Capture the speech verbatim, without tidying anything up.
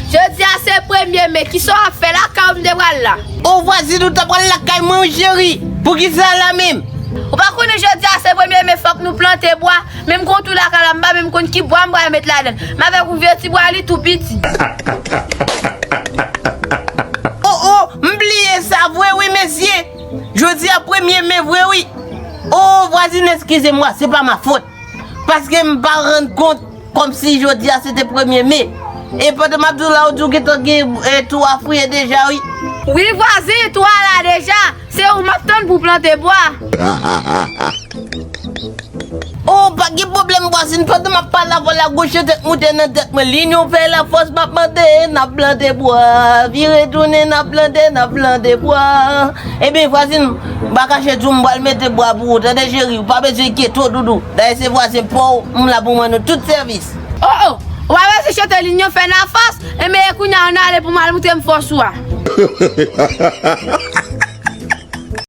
Jodi a se premye me, kisa w ap fè lakay ou m te pral la? O vwazin, ou ta pral lakay mwen, wi, cheri. Poukisa la menm? Ou pa konnen jodi a se premye me, fòk nou plante bwa. Men m gon twou lakay la, m pa menm konn ki bwa m pral met ladan l. M avèk yon vye ti bwa, li tou piti. O, o, m bliye sa vre, wi, mesye. Jodi a premye me vre, wi. O, vwazin, eskize mwa, se pa ma fot. Paske m pa rann kont kòmsi jodi a se te premye me. E pandan m ap di w la, ou di w gentan gen, e, twa friye deja, wi. Wi, vwazin, twa la deja. Se ou m ap tann pou plante bwa. O, pa gen pwoblèm, vwazin. Pandan m ap pale avè w la, gwo chante k moute nan tèt mwen. Linyon fè lafòs, m ap mande, n ap plante bwa. Vire tounen, n ap plante, n ap plante bwa. Ebyen, vwazin, m pa kache di w, m pral mete bwa pou ou, tande, cheri. Ou pa bezwen enkyete w, doudou. Dayè, se vwazin pa w, m la pou mande w tout sèvis. O, o, ou pa bezwen chante linyon fè lafòs, enben, kounye a, ann ale pou m al montre m fòs ou a.